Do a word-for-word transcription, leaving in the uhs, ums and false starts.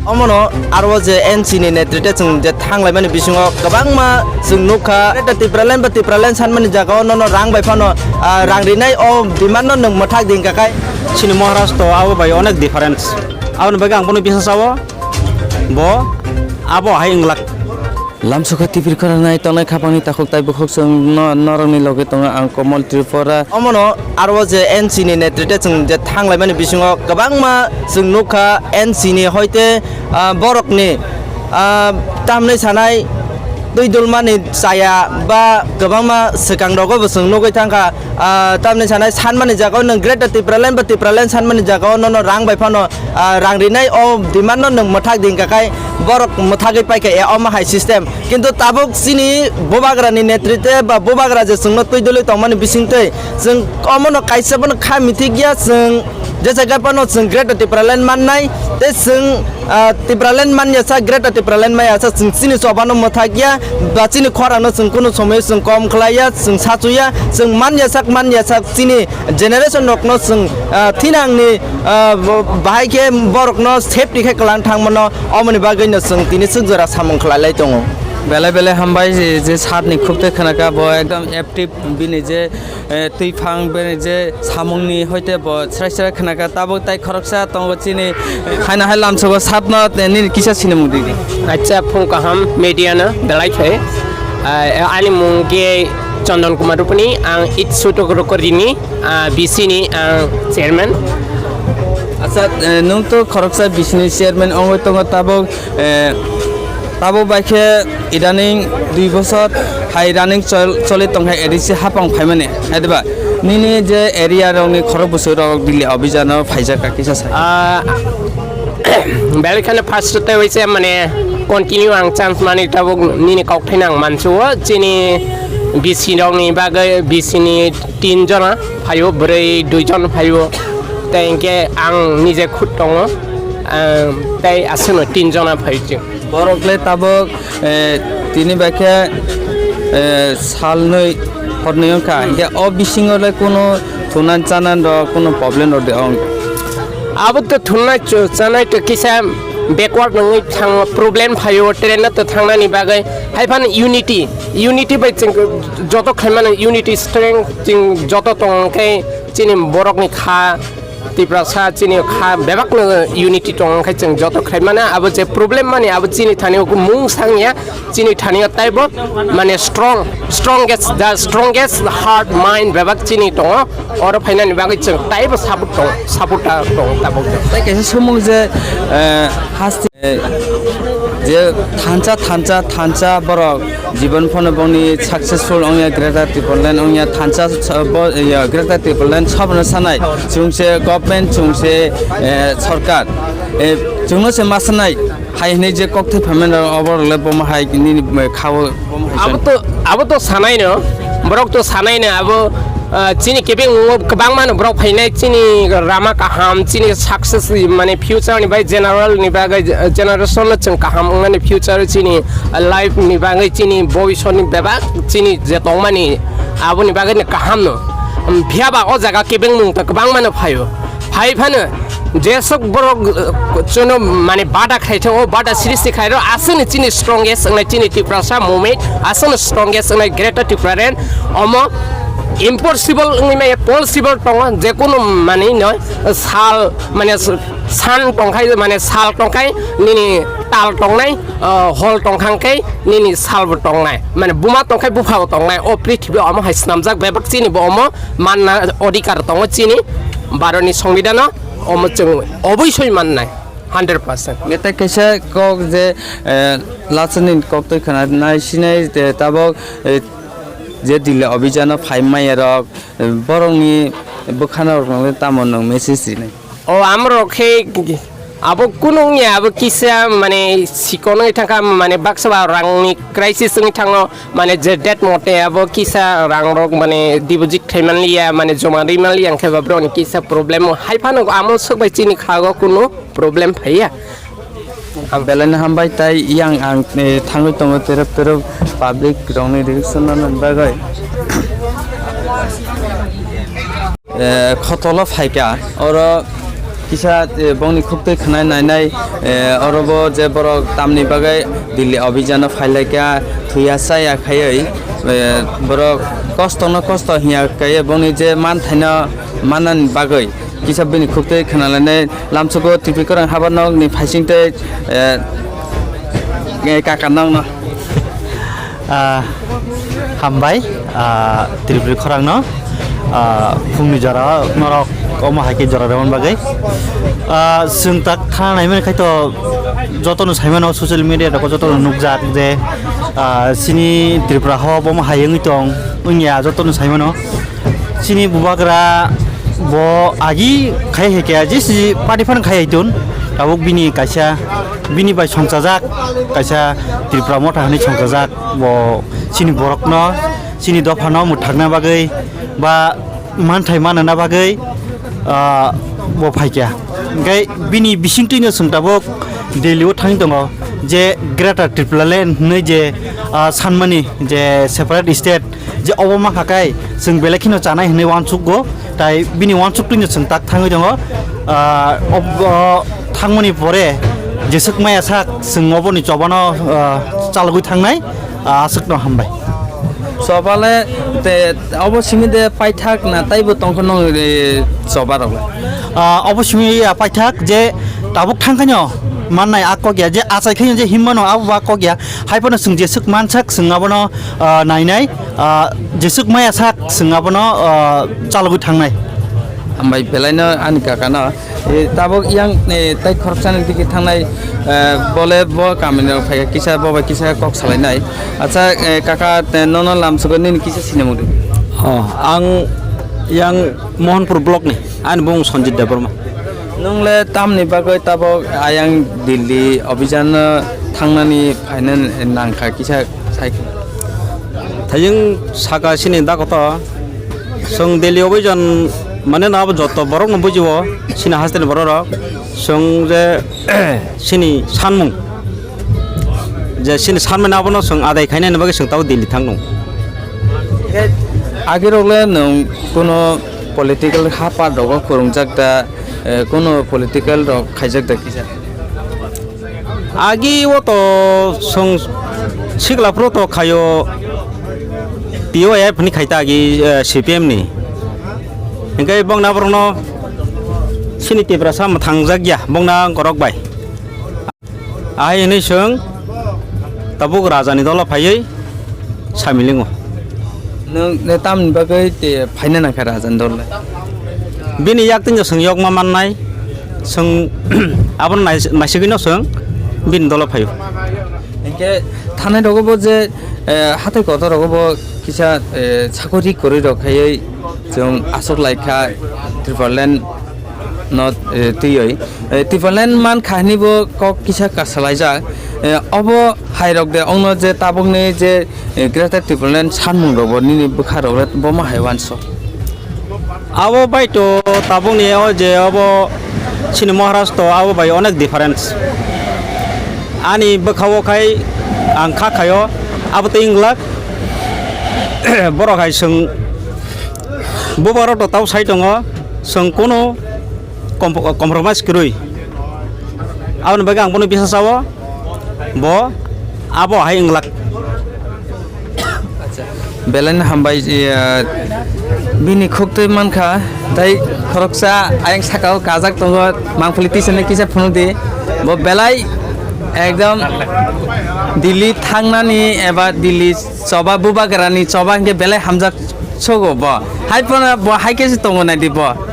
Omono aro je N C ni netrite chwng je thanglaimani bisingo kwbangma chwng nukha, Greater Tipraland ba Tipraland sanmani jagao nono rang bai phano, ah, rang rinai o demand no nwng mwthak di hwnkha khai. Chini Maharashtra abo bai onek difference. Aboni bagwi ang bono bisas sao, bo abo hai wnglak. Lamsukha T V khorang nai tongnai khapangni takhuk tai bukhuk chwng no-, norokni loge tongo ang Komol Tripura. Omono aro je N C ni netrite chwng je thanglaimani bisingo kwbangma chwng nukha N C ni hoite, ah, borokni, ah, tamni sanai twi dulmani chaya ba kwbangma swkang rogo bo chwng nugwi thangkha. Ah, tamni sanai sanmani jagao nwng Greater Tipraland ba Tipraland sanmani jagao nono rang bai phano, ah, rang rinai o demand no nwng mwthak di hwnkha khai borok mwthagwi paikha e omo hai system. Kintu tabuk chini bubagrani netrite ba bubagra je chwngno twi dulwi tongmani bisingtwi chwng omono kaisa bono kha mithikya chwng je jaga phano chwng Greater Tipraland mannai tei chwng ah, Tipraland man ya sak, Greater Tipraland man ya sak, chwng chini chobano mwthak ya, ba chini khorang no chwng kunu somoi chwng kom khlai ya, chwng sachu ya, chwng man ya sak, man ya sak, chini generation rok no chwng, ah, thinang ni, ah, bo-, bahai khe borok no safety khe kwlang thang mano, omoni bagwi no chwng tini swk jora samung khlai lai tongo. Belai belai hambai je, je sat ni khub tei khna kha bo ekdom active bini je eh, twi phang bini je samungni hoite bo srai srai khna kha. Tabuk tai khoroksa tongo chini, eh, haino hai lamsogo satno, eh, nini kisa sinimung di. Acha phung kaham media no belai khe. Ah, ani mung khe Chandan Kumar Rupani, ang It Sutok Rokori ni, ah, B C ni ang chairman. Acha, eh, nwng to khoroksa B C ni chairman ongwi tongo tabuk, eh, Tabuk bai khe idaning dui bosor hai running chol-, choli tongkha A D C hapang phaimani, hai diba? Nini je area rokni khorok bwswk rok Delhi abhijan o phaijak kha kisa sai. Ah, belai kheno first te waise mane continue ang chance mani tabuk nini kok thaino ang mansuo chini B C rokni bagwi B C ni tin jona phaio, bwrwi dui jon phaio, tei hinkhe ang nije khud tongo, ah, tei aswkno tin jona phaio chwng. Borok le tabuk, eh, tini bai khe, eh, salnwi hornwi wngkha. Hinkhe o bisingo le kunu thunan chanan rok kunu problem rok de ong. Abo to thunai ch-, chanai to kisa backward nangwi thang problem phaio, train no to thangnani bagwi. Hai phano unity, unity bai chwng joto khlaimano, unity strength chwng joto tong khe chini borokni kha Tiprasa chini kha bebakno unity tong khe chwng joto khlai mano. Abo je problem mani abo chini thani mung sangya, chini thani taibo mane strong, strongest, the strongest heart, mind bebak chini tongo. Oro phainani bagwi chwng taibo support tong, support ta tong tabuk. Tai kaisa sumung je, eh, haste, eh, je thansa, thansa, thansa borok jibon phano bongni successful ongya, Greater Tipraland ongya, thansa sa-, bo, ya, Greater Tipraland sabno sanai, chwngse government, chwngse, eh, sorkar, eh, chwngno se ma sanai, hai hinui je kokthai phaimani rok, oborok le bomo hai nini, eh, khao, bomo hai abo san. To, abo to sanai no, borok to sanai no, abo, ah, chini kebeng o kwbangma no borok phainai, chini rama kaham, chini success, mane future ni bai, general ni bagwi, generation no chwng kaham wngnani, future chini life ni bagwi, chini bobisot ni bebak chini je tongmani, aboni bagwi no kaham no. Phiya ba o jaga kebeng mung to kwbangma no phaio. Phai phano jesok borok, eh, chwngno mane bada khai thango, bada sristi khai rw, aswkno chini strongest wngnai chini Tiprasa movement, aswkno strongest wngnai Greater Tipraland. Omo impossible wngwi maya possible tongo, jekunu manwi no sal mane s-, san tongkhai mane sal tongkhai nini tal tongnai, ah, hol tongkhang khe nini salbo tongnai, mane buma tongkhai buphabo tongnai. O prithibi omo hai snamjak bebak chini bo omo manna odhikar tongo chini Bharatni Songbidhano, omo chwng oboisoi mannai hundred percent. Tei kaisa kok je, eh, lachani kok twi khna nai sinai, eh, tabok, eh, je Delhi abhijano phai maya rok, eh, borokni bwkhano rok tamo nwng message rinai? O amrok khe abo kunu wngya, abo kisa mane sikon wngwi thangkha, mane baksa ba rangni crisis wngwi thango, mane je date mote abo kisa rangrok mane deposit khai manliya, mane joma rwi manliya, hwnkhe ba borokni kisa problem o. Hai phano amo swk bai chini khago kunu problem phaiya. Ang belai no hambai tai yang ang, eh, thangwi tongo terep terep public rokni reaction no bagwi. Eh, khotolo phaikha, oro Kisa, eh, bongni khuktwi khwnai nainai, eh, orobo je borok tamni bagwi Delhi abhijano phailaikha, thuya chaya khaiwi, eh, borok kosto no kosto hinya khaiwi bongni je manthaino mannani bagwi kisa bini khuktwi khwnalainai lamsogo T V Khorang habar nokni phaisingtwi, eh, eh, kaka nokno. Ah, hambai, ah, Tripuri khorangno, ah, phungni jora norok omo hai khe jora rwmani bagwi. Ah, chwng tak khana naimani khai to jotono saimano social media rok jotono nukjak je, ah, chini Tripura hao bomo hai wngwi tong, wngya jotono saimano. Chini bubagra bo agi khai hai khe jisi party phano khai hai ton, tabuk bini kaisa bini bai songchajak kaisa Tripura Motha hinwi songchajak, bo chini borokno, chini dophano mwthakna bagwi ba manthai manna bagwi, ah, bo phaikha. Hwnkhe bini bisingtwino chwng tabuk Delhi o thangwi tongo je Greater Tipraland hinwi je, ah, sanmani je separate state, je obo mankha khe chwng belai kheno chanai hinwi uansukgo, tai bini uansuk twino chwng tak thangwi tongo. Ah, ob-, o thangmani pore jeswk maya sak chwng oboni chobano, ah, chalogwi thangnai, ah, aswkno hambai. Chobale te obo simi de paithak na taibo tongkha nong, eh, choba rok le? Ah, obo simi ya paithak je tabuk thangkhaino mannai a kok ya, je achai khaino je himmano abo ba kok ya. Hai phano chwng jeswk mansak chwng abono, ah, nainai, ah, jeswk maya sak chwng abono, ah, chalogwi thangnai. Hambai belaino ani kakano, eh, tabuk yang, eh, tai khoroksani digi thangnai, eh, bole bo kamini rok phaikha kisa bo bai kisa kok salainai. Acha, eh, kaka, te nono lamsogo nini kisa sinamung di. Oh, ang yang Mohanpur block ni, ani bung Sanjit Debbarma. Nwng le tamni bagwi tabuk ayang Delhi abhijan thangnani phaina nangkha kisa sai khe? Thayung saka sini dakoto, chwng Delhi abhijan mane no abo joto borok no bujio, sini haste ni borok rok, chwng je sini sanmung je sini sanmani abono chwng adai khainani bagwi chwng tabuk Delhi thang nung. Age rok le nwng kuno political hapar rogo khurungjak da, eh, kuno political rok khaijak da kisa? Agi o to song sikla pro to khayo T O F ni khaita agi, eh, C P M ni. Hingke bongna borokno sini Tiprasa mwthangjakya bongna gorok bai. Ahai hinui chwng tabuk rajani dolo phaiwi samilingo. Nwng ne tamni bagwi te phaina nangkha rajani dolo? Bini yak tini chwng yokma mannai, chwng abono nais-, naisigwino chwng bini dolo phaio. Hinkhe thanai rogo bo je, eh, hatai kotor rogo bo kisa, eh, sakori kwrwi rok khaiwi chwng aswk laikha Tipraland no, eh, twiwi. Eh, Tipraland mankha hwnwi bo kok kisa kasalaijak. Eh, obo hai rok de ongno je tabukni je, eh, Greater Tipraland sanmung rok bo nini bwkha rok le bomo hai uansuk. Abo bai to tabukni o je obo chini Maharashtra abo bai onek difference. Ani bwkha o khai ang kha khaio abo tei wng glak. Borok hai chwng bubarok to tau sai tongo, chwng kunu kom-, compromise kwrwi. Aboni bagwi ang bono bisa sao, bo abo hai wng glak. Belai no hambai, eh, bini khuk twi mankha, tei khoroksa ayang saka o kajak tongo, mangpili tisa ni kisa phunuk di, bo belai ekdom Delhi thangnani eba Delhi choba bubagrani choba hinkhe belai hamjak sogo bo, hai phano bo hai khe se tongo nai di bo.